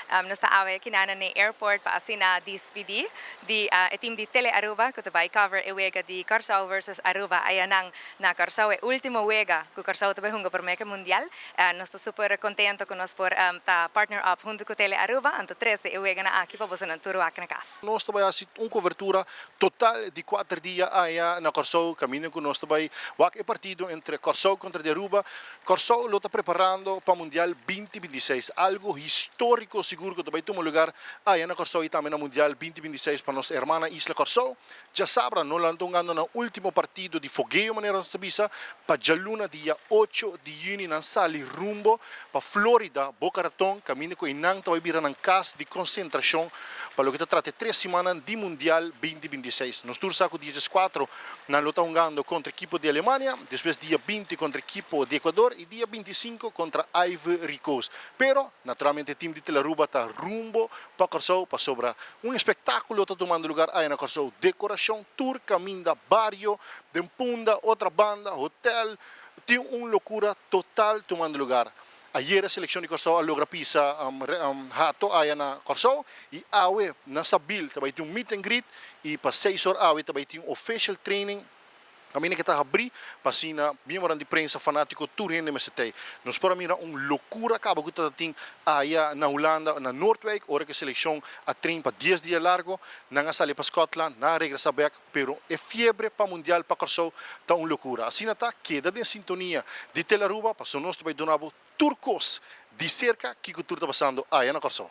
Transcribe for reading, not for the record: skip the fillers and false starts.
Nos ta awe aki na airport pa asina despedi di e team di Tele Aruba cu ta bay cover e wega di Corsou versus Aruba aya na Corsou, e ultimo wega cu Corsou ta bay hunga pa e Mundial. Nos ta super contento cu nos por ta partner up hunto cu Tele Aruba, anto trece e wega na aki pa boso nan tur aki na cas. Nos ta bay haci un cobertura total di 4 dia aya na Corsou, caminda cu nos ta bay wak e partido entre Corsou contra di Aruba. Corsou lo ta preparando pa Mundial 2026, algo historico sigur cu ta bay tuma luga aya na Corsou y tambe na Mundial 2026 pa nos hermana isla Corsou. Diasabra nan ta hungando na ultimo partido di fogeo, manera nos bisa, pa dialuna, dia 8 di juni, nan sali rumbo pa Florida, Boca Raton, caminda cu nan ta bay bira na cas di concentracion pa loke ta trata 3 siman di Mundial 2026. Nos tur sa cu dia 4 nan lo ta hungando contra ekipo di Alemania, despues dia 20 contra ekipo di Ecuador y dia 25 contra Ivory Coast. Pero, naturalmente, team di Telearuba ta rumbo pa Corsou, pasobra un espectaculo ta tumando luga ey na Corsou. Decoracion, tur caminda, bario, di Punda, otro banda, hotel, tin un locura total tumando luga. Ayera e seleccion di Corsou a logra pisa Hato aya na Corsou y awe na Sabil tambe tin un meet and greet y pa 6 or awe tambe tin un official training. Caminda cu ta habri, pa asina miembro di prensa, fanatico, tur hende mester tey. Nos por mira un locura caba cu tin aya na Hulanda, na Noordwijk, ora cu e seleccion a train pa 10 dia largo, nan a sali pa Scotland, nan a regresa back, pero e fiebre pa Mundial pa Corsou ta un locura. Asina ta, keda den sintonia di Telearuba, paso nos bay duna tur cos di cerca cu tur ta pasando aya na Corsou.